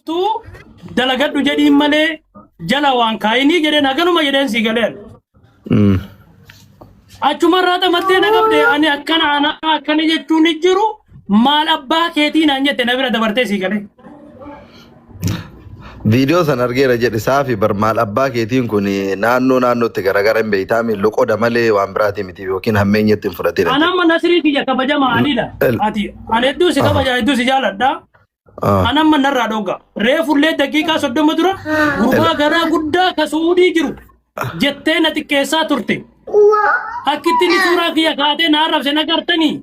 Dhuftuu dalagadhu jedhiin malee jala waan kaayinii jedheen haganuma jedheen sii galeen. Achumarraa xamattee na qabde ani akkana ana akkana jechuun hin jiru maal abbaa keetii naan jette na bira dabartee sii galee. Viidiyoo san argeera jedhe saafi bar maal abbaa keetiin kun naannoo naannootti garagara hin beeytaami loqoda malee waan biraatii miti yookiin hammeenyatti hin fudhatin. Ana amma Nasrii kiyya kabajama anidha. Ati ani hedduu si kabaja hedduu si jaaladha. An amma narraa dhooga. Reefullee daqiiqaa 30 dura gurbaa garaa guddaa ka Suudii jiru jettee na xiqqeessaa turte. Akkitti inni suuraa kiyya kaatee na arrabse na gartanii.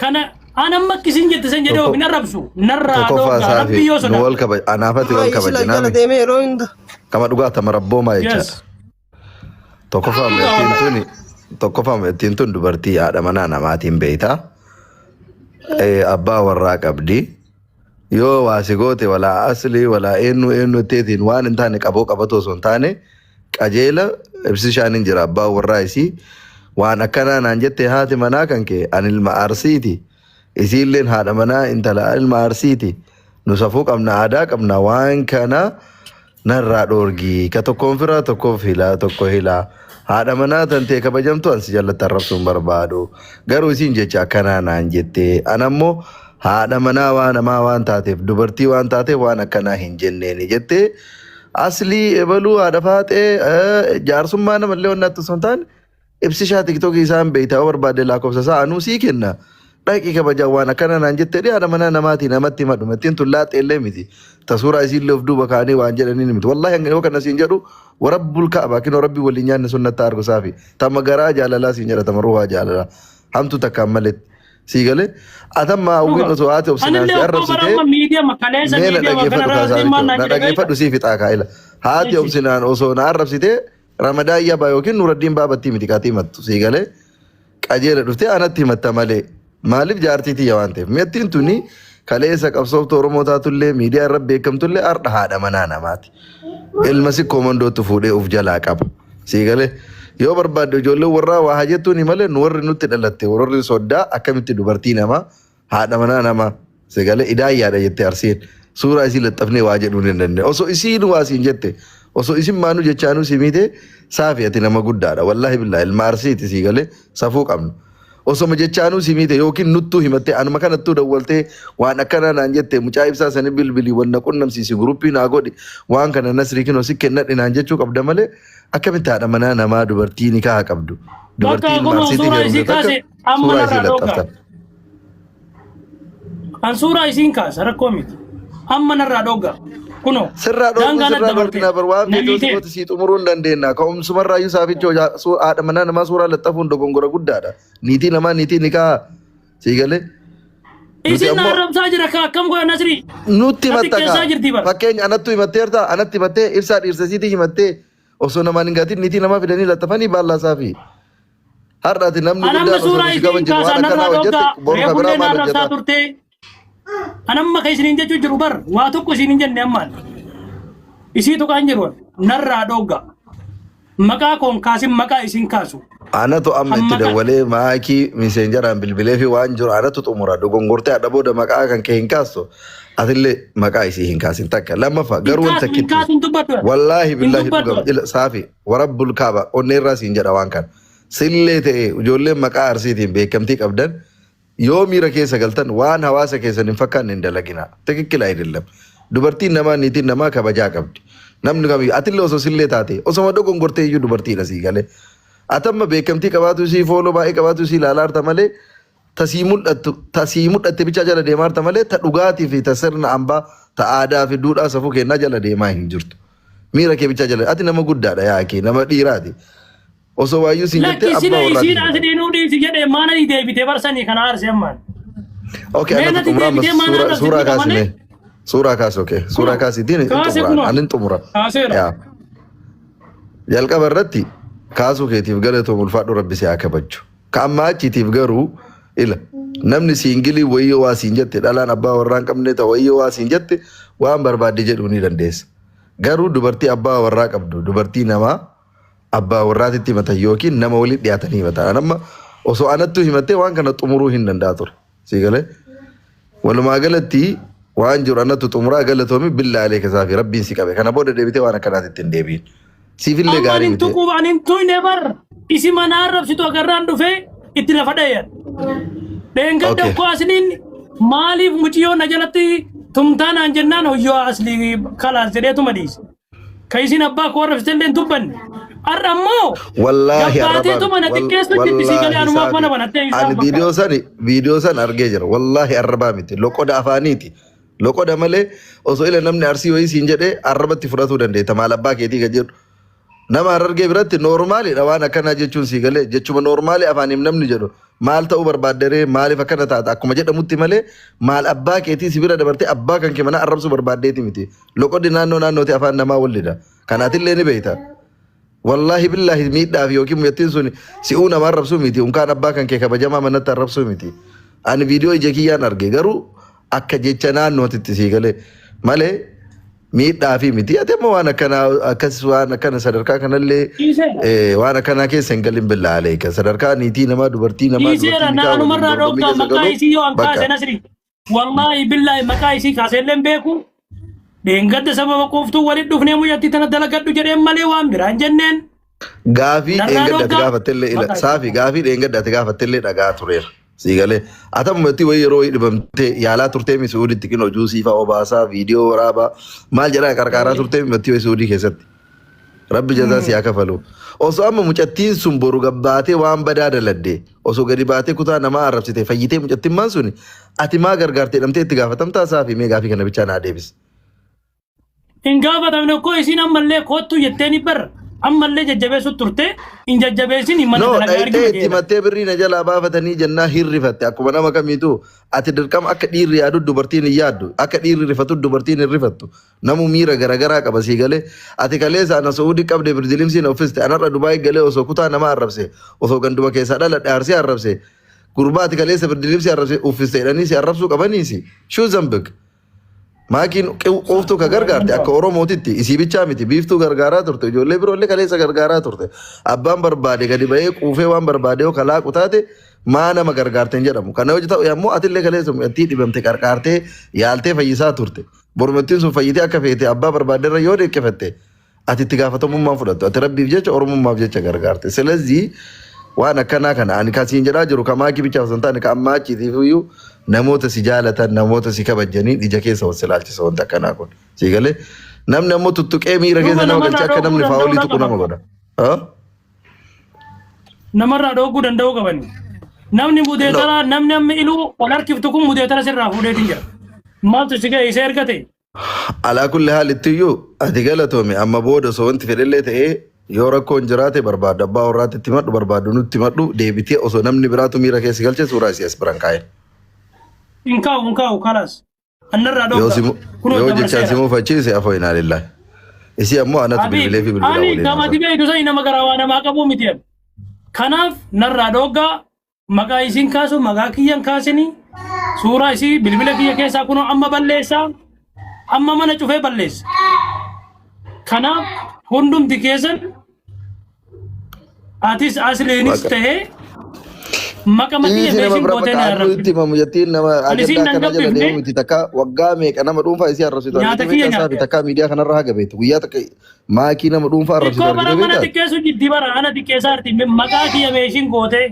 Kana an amma akkisiin jette san jedhee of hin arrabsu. Narraa Tokkoffaa dhooga. saafi Rabbi yoo nu sodaate. wal kabaja anaafati wal Sila jala kabajinaami. deemee yeroo hunda. Kama dhugaa tama rabboomaa jechaadha. Yes. Tokkoffaa ittiin tuni tokkoffaa ittiin tun dubartii haadha manaa namaatiin beektaa. Abbaa warraa qabdi. Yoo waa si goote walaa aslii walaa eenyu eenyu itteetiin waan hin taane qaboo qabatu osoo hin taane qajeela ibsishaan hin jira abbaa warraa isii waan akkanaa naan jette haati manaa kan kee ani ilma arsiiti isiilleen haadha manaa intala ilma arsiiti nu safuu qabna aadaa qabna waan kana Narraa dhoorgi. Ka tokkoon firaa tokkoof hilaa tokko hilaa. Haadha manaa tantee kabajamtu an si jalatti arrabsuu hin barbaadu. Garuu isiin jecha akkanaa naan jette. An ammoo haadha manaa waa namaa waan taateef dubartii waan taateef waan akkanaa hin jenneeni jettee aslii ebaluu haadha faaxee jaarsummaa namallee wannaatti osoo hin taane Ibsishaa tiktoki isaan beekta yoo barbaadde lakkoofsa isaa anuu sii kenna. Dhaqi kabajaan waan akkana naan jettee haadha manaa namaatii namatti himadhu. Mattiin tun laaxxeellee miti. Ta suuraa isiillee of duuba kaanii waan jedhaniin miti. Wallaahi hanga yoo kana siin jedhu warabbul ka'aba kinoo rabbi waliin nyaanne sun natti argu saafi. Tama garaa jaalalaa siin jedha tama ruuhaa jaalalaa. Hamtu takkaan maletti. Sii galee atamma hawwiin Dhuga. osoo haati obsinaan Anillee si okkoo bara arrabsitee amma miidiyaa kaleessa mee na miidiyaa dhageeffadhu kanarraa kaasaa maal bichoo naan na jedhe beekta. dhageeffadhu sii fixaa kaa'ila. Haati Eessi. obsinaan osoo na arrabsitee Ramadaan yabaa yookiin Nuraddiin baabattii miti kaati himattu sii galee qajeela dhuftee anatti himatta malee maaliif jaartii tiyya waan ta'eef mi'attiin tuni kaleessa qabsooftuu Oromoo taatullee miidiyaa irra beekamtullee har'a haadha manaa namaati. Ilma si koomandootti fuudhee of jalaa qaba. Sii galee yoo barbaadde ijoolleen warraa waa haa jettuuni malee nu warri nutti dhalatte warri soddaa akkamitti dubartii namaa Haadha manaa namaa sagalee idaayyaadha jette Arsiin. Suuraa isii laxxafnee waa jedhuu hin dandeenye. Osoo isiin waa siin jette osoo isin maanuu jechaanuu si miite saafi ati nama guddaadha. Wallaahi billaahi ilma Arsiiti sii galee safuu qabna. Osoma jechaanuu si miite yookiin nuttuu himattee anuma kanattuu dawwaltee waan akkanaa naan jette mucaa ibsaa sani bilbilii wal na qunnamsiisi guruppii naa godhi waan kana nasrii kinoo si kennadhe naan jechuu qabda malee akkamitti haadha manaa namaa dubartii nikaa qabdu Bakka dubartii ilma kunoo Arsiitii suuraa isii heerumte takka kaase amma suuraa isii narraa dhoogaa. laxxaftan. An suuraa isiin kaasa rakkoo miti. Amma narraa dhoogaa. Kunoo Sirraa dhorkuu daangaa natti sirraa dabarte. dhorkina bar waan Na feetoo miitee. sigooti sii xumuruu hin dandeenya. Ka'umsumarraa iyyuu saafichoo haadha manaa namaa suuraa laxxafuun dogongora guddaadha. Niitii namaa niitii nikaa sii galee. Nuti Isin na ammoo arrabsaa jira ka akkam godha Nasrii. nutti Na himatta xiqqeessaa kaa. jirti bar. Fakkeenya anattu himatteerta anatti himattee ibsaa dhiirsa isiitii himattee osoo namaan hin gatin niitii namaa fidanii laxxafanii baallaa saafii. Har'a ati namni An amma guddaan osoo suuraa nu si isiin kabajinu kaasaa waan narraa akkanaa hojjette dhoogaa. boru ka Reefullee biraa na maal arrabsaa hojjeta? turte. An amma ka isiniin jechuu jiru bar waa tokko isiin hin jenne ammaan. Isii tuqaan jiru narraa dhoogaa. Maqaa koon kaasin maqaa isin kaasu. Anatu amma itti Hamma dawwalee maakii miseenjaraan bilbilee fi waan jiru anatu xumura dogongortee hadha booda maqaa kan kee hin kaastu atillee maqaa isii hin kaasin takka lammaffaa Hin garuu wanta kaasu hin kittu kaasu hin dubbadhu. wallaahi Hin billaahi dubbadhu. dhugama ila saafi warabbul kaaba onnee irraa siin jedha waan kana sillee ta'e ijoolleen maqaa arsiitiin beekamtii qabdan yoo miira keessa galtan waan hawaasa keessan hin fakkaanne hin dalaginaa. Tikikkil ayidillam. Dubartiin namaa niitiin namaa kabajaa qabdi. Namni kamiyyuu atillee osoo sillee taate osoma dogongortee iyyuu dubartiidha sii galee. Atamma beekamtii qabaatu isii fooloo baay'ee qabaatu isii ilaalaa jirta malee ta sii mul'attu ta sii mul'atte bichaa jala deemaa jirta malee ta dhugaatii fi ta sirna ambaa ta aadaa fi duudhaa safuu kennaa jala deemaa hin jirtu. Miira kee bichaa jala ati nama guddaadha yaa kee nama dhiiraati. Osoo waayyuu siin jettee Lakki abbaa sila warraati isiin hin as jedhamu. dhiinuu dhiisi jedhee maana ni deebitee barsanii kana aarse ammaan. Okay, Mee anatu natti xumura amma deebitee maana suura arrabsitu suuraa kaasi malee? mee. Suuraa kaasi okay. Suuraa Kunoo kaasiitiin hin kaase xumura kunoo ani hin xumura. kaaseera. Yaa. Jalqaba irratti kaasuu keetiif galatoom ulfaadhu rabbi si haa kabaju. Ka ammaa achiitiif garuu ila namni siingilii wayyoo waa siin jette dhalaan abbaa warraa hin qabne ta wayyoo waa siin jette waan barbaadde jedhuu ni dandeessa. Garuu dubartii abbaa warraa qabdu dubartii namaa abbaa warraatitti himatan yookiin nama walitti dhiyaatanii himatan. An amma osoo anattuu himattee waan kana xumuruu hin danda'a ture. Sii galee? Walumaa galatti Waan jiru anatu xumuraa galatoomi billaa alee keessaa fi rabbiin si qabe. Kana booda deebitee waan akkanaatti ittiin deebiin. Siifillee Amma gaarii ani hin miti. tuquu ani hin tuyne bar isi mana arrabsitu agarraan dhufee itti lafa dhayan. Dheengadda Okay. koo asliin maaliif muciyyoo na jalatti tumtaa naan jennaan hoyyoo aslii kalaas jedheetuma dhiise. Ka isin abbaa koo arrabsite illee hin dubbanne. Har'a ammoo Wallaahi gabbaateetuma na xiqqeessu jitti sii galee wallaahi anumaaf mana saafi. banattee isaaf Ani bakka. viidiyoo san argee jira. Wallaahi arrabaa miti. Loqoda afaaniiti. Loqoda malee osoo ila namni arsii wayii siin jedhee arrabatti fudhatuu dandeetta. Maal abbaa keetii kan jedhu. Nama harargee biratti noormaaliidha waan akkanaa jechuun sii galee jechuma noormaalii afaaniif namni jedhu maal ta'uu barbaadderee maaliif akkana taata akkuma jedhamutti malee maal abbaa keetii si bira dabartee abbaa kan kee mana arrabsuu barbaaddeeti miti. Loqoddi naannoo naannooti afaan namaa wallida. Kanaatillee ni beekta. Wallaahi billaahi miidhaaf yookiin mucattiin sun si'uu nama arrabsuu miti. Unkaan abbaa kan kee kabajamaa manatti arrabsuu miti. Ani viidiyoo ija kiyyaan arge garuu akka jecha naannootitti sii galee malee miidhaa fi miti. Ati amma waan akkanaa akkas waan akkana sadarkaa kanallee Dhiiseera. waan akkanaa keessa hin galin billaa aleeka. Sadarkaa niitii namaa dubartii namaa Dhiiseera dubartii na nikaa waliin anumarraa dorgommii dhooggaa keessa maqaa galu isii yoo an bakka. kaase nasri. Wallaahi billaahi maqaa isii kaasee illee hin beeku. Dheengadda sababa qooftuu walitti dhufnee mucattii tana dalagadhu jedheen malee waan biraan jenneen. Gaafii Narraa dheengadda ati dhooggaa gaafattellee ila maqaa isii. saafi gaafii dheengadda ati gaafattellee dhagaa tureera. Sii galee atamumatti wayii yeroo wayii dhibamtee yaalaa turtee mi Suuditti qinoo juusii fa'aa obaasaa viidiyoo waraabaa maal jedhaa qarqaaraa turtee mi mattii wayii Suudii keessatti. Rabbi jazaa si haa kafalu. Osoo amma mucattiin sun boru gabbaatee waan badaa daladde osoo gadi baatee kutaa namaa arrabsite fayyitee mucattiin maan suni ati maa gargaarte jedhamtee itti gaafatamtaa saafi mee gaafii kana bichaa naa deebisi. Hin gaafatamne koo isiin ammallee koottu jetteeni bar ammallee jajjabeessu turte hin jajjabeessin mana No, dalagaa dhayxee argina itti jeera. mattee birrii na jalaa baafatanii jennaa hirrifatte akkuma nama kamiitu ati dirqama akka dhiirri yaadu dubartiin hin yaaddu akka dhiirri rifatu dubartiin hin rifattu namu miira garagaraa qaba sii galee ati kaleessa ana Su'uudii qabde birdilimsiin uffiste anarra Dubaay galee osoo kutaa nama arrabse osoo ganduma keessaa dhaladhe arsii arrabse gurbaa ati kaleessa birdilimsii arrabse uffiste jedhanii si arrabsuu qabaniisi shuu zambik Maakiin quuftuu ka gargaarte akka Oromootitti isii bichaa miti biiftuu gargaaraa turte ijoollee biroollee kaleessa gargaaraa turte abbaan barbaade gadi ba'ee quufee waan barbaade yoo kalaaqu taate maa nama gargaarte hin jedhamu kana hojii ta'u ammoo atillee kaleessa mucattii dhibamte qarqaartee yaaltee fayyisaa turte bormattiin sun fayyitee akka feete abbaa barbaadde irra yoo deeqqifatte ati itti gaafatamummaan fudhattu ati rabbiif jecha oromummaaf jecha gargaarte silazii waan akkanaa kana ani kasiin jedhaa jiru ka maakii bichaaf osoo hin taane ka ammaa achiitiif iyyuu namoota si jaalatan namoota si kabajanii ija keessa wal silaalchisa wanta akkanaa kun si galee namni ammoo tuttuqee miira Duuba keessa nama namarraa galchee akka dhooguu namni danda'uu faawulii tuqu qaban. nama godha. Ha? Namarraa dhooguu danda'uu qabani. Namni No. mudeetara namni amma iluu ol harkiftu kun mudeetara sirraa fuudheetiin jira. Maaltu si ga'e isa ergate? Alaa kulli haal ittiyyuu ati galatoomi amma booda osoo wanti fedhellee ta'ee yoo rakkoon jiraate barbaaddu abbaa warraatti itti madhu barbaaddu nutti madhu deebitee osoo namni biraatu miira keessa galche suuraa isii as biraan kaa'e. Hin kaa'u hin kaa'u kalaas. Annarraa Yoo dhooggaa. simu Kunoo yoo jechaan dabarseera. si mufachiise afoo inaa lillahi. Isii ammoo anatu Habiib bilbilee fi bilbilaa ani waliin gamati haasa'a. beektu sani nama garaa waa namaa qabuu miti ani. Kanaaf narraa dhooggaa maqaa isiin kaasu maqaa kiyyan kaasini suuraa isii bilbila kiyya keessaa kunoo amma balleessaa amma mana cufee balleessa. Kanaaf hundumti keessan atis asliinis Waaqa. ta'ee maqa makiyya Dhiisi nama meeshin bira gootee bakka na haaduu itti arrabsite. himamu jettiin nama Ani isiin ajandaa nan akkanaa jala gabbifne deemu miti takka waggaa meeqa nama dhuunfaa isii arrabsitu nyaata argitee kiyya beektaa saafi nyaatte. takka miidiyaa kanarra haga beektu guyyaa takka maakii nama dhuunfaa arrabsitu Xiqqoo bara argitee mana beektaa xiqqeessu jiddi bara ana xiqqeessaa jirti maqaa kiyya meeshin gootee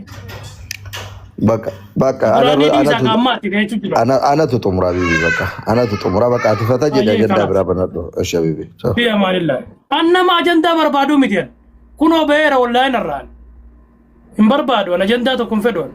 bakka bakka duraanii anarra dhiisaa anatu kaammaatti jechuun jira. ana anatu xumuraa bibi bakka anatu xumuraa bakka ati fata jedhe Baay'ee ajandaa kalaas. biraa banadhu eshi bibi. Fi amaanillah. An nama ajandaa barbaaduu miti an. Kunoo ba'eera wallaahi narraan. Hin barbaadu an ajandaa tokko hin fedhu an.